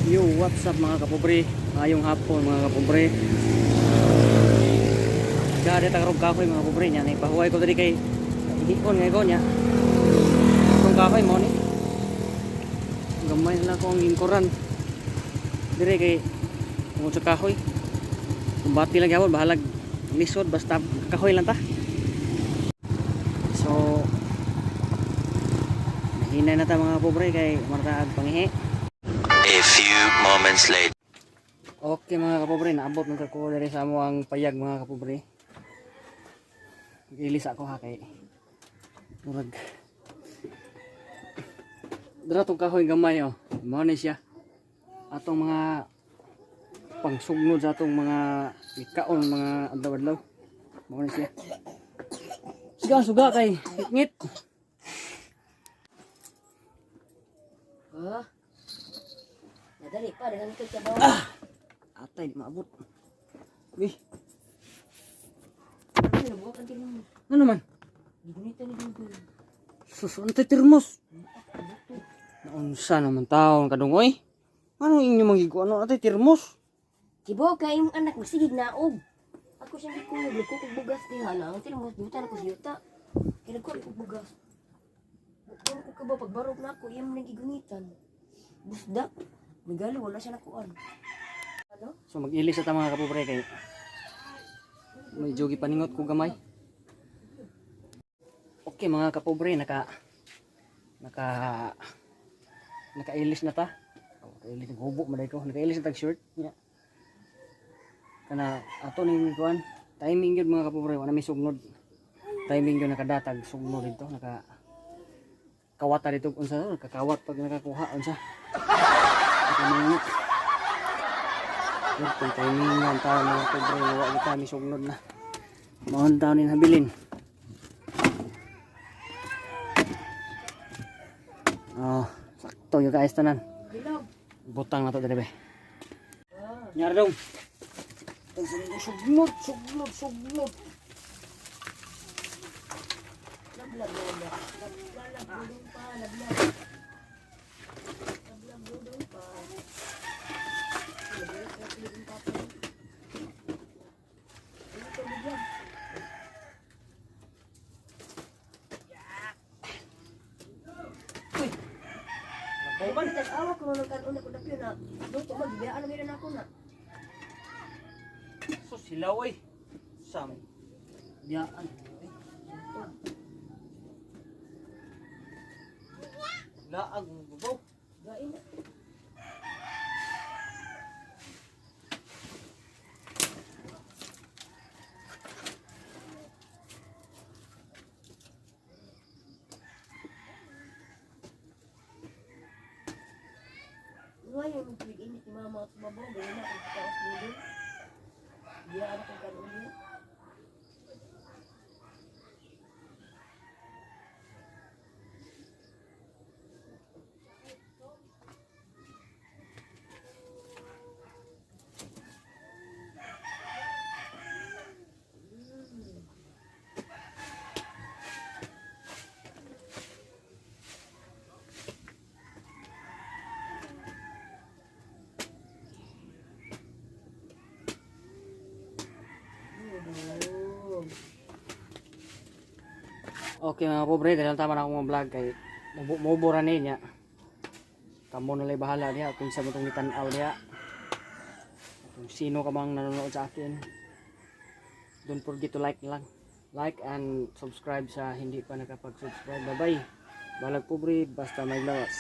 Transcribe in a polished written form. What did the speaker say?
Yo, what's up, mga kapobre? Ngayong hapon, mga kapobre. Gari ta karong kahoy, mga kapobre, nya. Ipahuway ko diri kay hion ngay ko nya. Itong kahoy mo ni. Gamay na lang ko ang lingkuran. Diri kay tungod sa kahoy. Kumbati lang gyapon, bahalag lisod, basta kahoy lang ta. So nahinay na ta, mga kapobre, kay martaag pangihi. A few moments later. Okay, mga kapobre, naabot ng ko diri sa amo ang payag, mga kapobre. Ilis ako ha kay murag dara tong kahoy gamay oh. Mao ni siya. Atong mga pangsugnod sa atong mga ikaon mga adlaw-adlaw. Mao ni siya. Suga suga kay ngit. Ha? Nadali pa, daghan ka trabaho. Atay, di maabot. Uy, Ano na buhat ang tingin mo? ano naman? Gigunita ni Google. Sus, ano tayo termos? Naunsa naman taon kadungoy? Ano inyo magigo? Ano atay termos? Kibo kay imong anak masigig naog. Ako siyang gikuyog, nagkukog bugas diha na. Ang tilmos, yuta na ko sa yuta. Kaya nagkuha ko bugas. Bukon ko ka ba, pagbarog na ako, iyang nang gigunitan. Busdak. Nagalo, wala siya nakuan. Ano? So mag-ilis sa ta, mga kapobre, kay medyo gipaningot ko gamay. Okay, mga kapobre, naka nakailis na ta. Oh, nakailis ng hubo man ko. Nakailis na tag shirt niya. Kana ato ning kuan, timing yun, mga kapobre, wala may sugnod. Timing yun nakadatag sugnod dito, naka kawata dito unsa nakakawat pag nakakuha unsa. Nakamangot. Pero kung timing nga ang tao, mga kapobre, wa kita may sugnod na. Maon taon ni habilin. Oh, sakto yung guys tanan. Bilog. Butang na to dire be. Nyara dong. Sugnod, sugnod, sugnod. Lablab, lablab. Lablab, dudong pa, lablab. Lablab, dudong pa. Lablab, lablab, pa. Ano to, bigyan? Uy. Nakuman. Tag-awa ko nung nagkaroon ako na na luto magibiyaan na meron ako na. So silaw oy. Sam. Biyaan. Laag mo babaw. Gain na. Ngayon, tuwing init ni mama at babaw, ganyan na akong taas dito. Biyaan akong karoon niya. Oh. Okay, mga pobre, dahil tama na akong mga vlog kay mubo ra ni niya. Kamo na lay bahala niya kung sa mo itong tanaw niya. Kung sino ka mang nanonood sa akin. Don't forget to like lang. Like and subscribe sa hindi pa nakapag-subscribe. Bye-bye. Balag pobre, basta may lawas.